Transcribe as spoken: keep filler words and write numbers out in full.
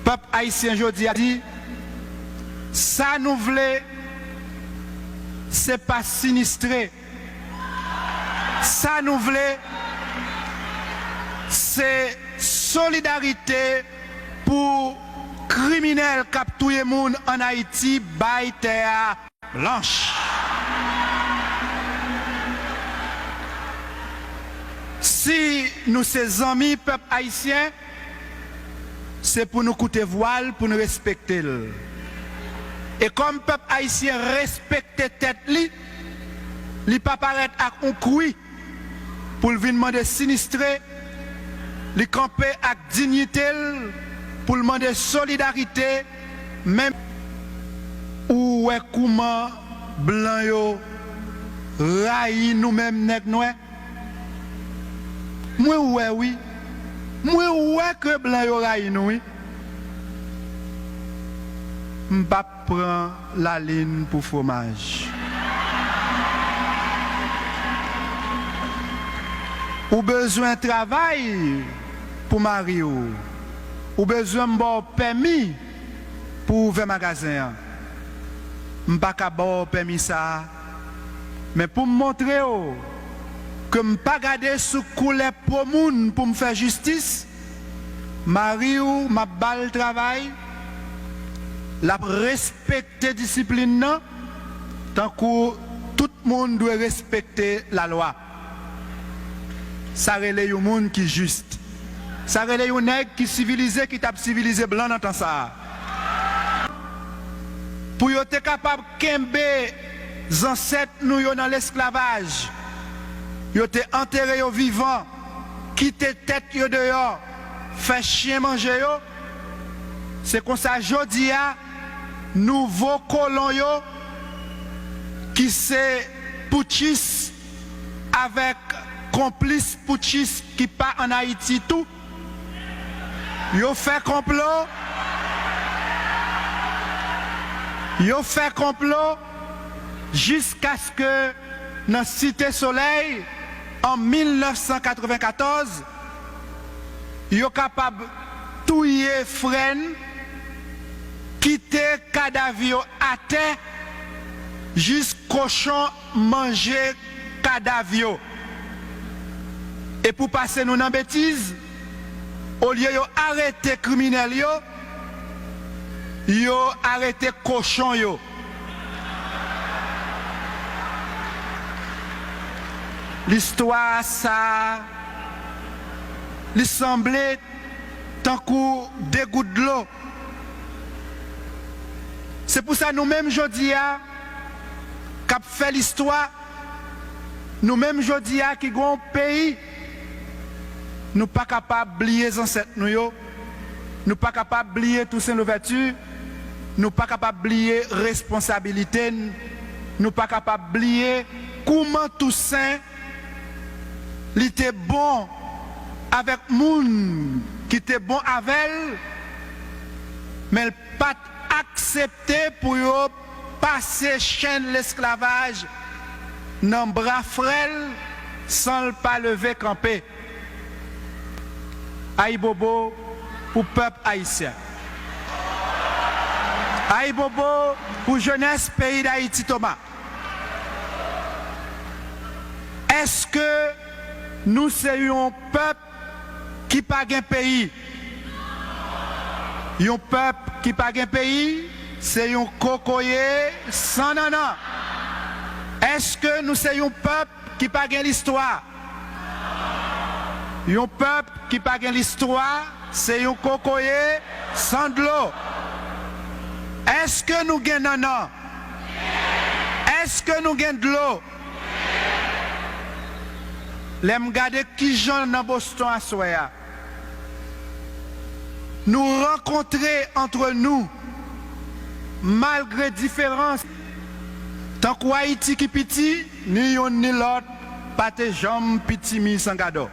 Pèp ayisyen jodi a di, sa nou vle, se pa sinistre. Sa nou vle, se solidarite pou kriminèl k ap touye moun ann Ayiti bay tè a blanch. Si nou se zanmi pèp ayisyen, se pou nou koute vwa l, pou nou respekte l. E kòm pèp ayisyen respekte tèt li, li pa parèt ak yon kwi pou l vin mande sinistre, li kanpe ak diyite l pou l mande solidarite, menm ou wè kouman blan yo rayi nou menm nèg nwè. Mwen wè wi. Mwen wè ke blan yo rayi nou wi. M p ap pran lalin pou fwomaj. Ou bezwen travay pou mari w. Ou bezwen m ba w pèmi pou w ouvè magazen an. M pa ka ba w pèmi sa a. Men pou m montre w ke m pa gade sou koulè po moun pou m fè jistis, mari w, m ap ba l travay, l ap respekte disiplin nan, tankou tout moun dwe respekte lalwa. Sa rele yon moun ki jis. Sa rele yon nèg ki sivilize, ki t ap sivilize blan nan tan sa a. Pou yo te kapab kenbe zansèt nou yo nan lesklavaj, yo te antere yo vivan, kite tèt yo deyò, fè chen manje yo. Se konsa jodi a, nouvo kolon yo, ki se poutchis avèk konplis poutchis ki pa ann Ayiti tou, yo fè konplo, yo fè konplo jiskaske nan Site Solèy, an mil nèf san katrevenkatòz, yo kapab touye frè n, kite kadav yo atè, jis kochon manje kadav yo. E pou pase nou nan betiz, olye yo arete kriminèl yo, yo arete kochon yo. Listwa sa a, li sanble tankou de gout dlo. Se pou sa nou menm jodi a k ap fè listwa, nou menm jodi a ki gen yon peyi, nou pa kapab bliye zansèt nou yo, nou pa kapab bliye Tousen Louvèti, nou pa kapab bliye responsabilite n, nou pa kapab bliye kouman Tousen li te bon avèk moun ki te bon avè l, men l pa t aksepte pou yo pase chenn lesklavaj nan bra frè l san l pa leve kanpe. Ayibobo pou pèp ayisyen. Ayibobo pou jenès peyi Dayiti Toma. Èske nou se yon pèp ki pa gen peyi? Yon pèp ki pa gen peyi, se yon kokoye san nannan. Èske nou se yon pèp ki pa gen listwa? Yon pèp ki pa gen listwa, se yon kokoye san dlo. Èske nou gen nannan? Èske nou gen dlo? Lè m gade kijan nan Boston aswè a, nou rankontre antre nou, malgre diferans. Tankou Ayiti ki piti, ni youn ni lòt pa te janm piti mi san gadò.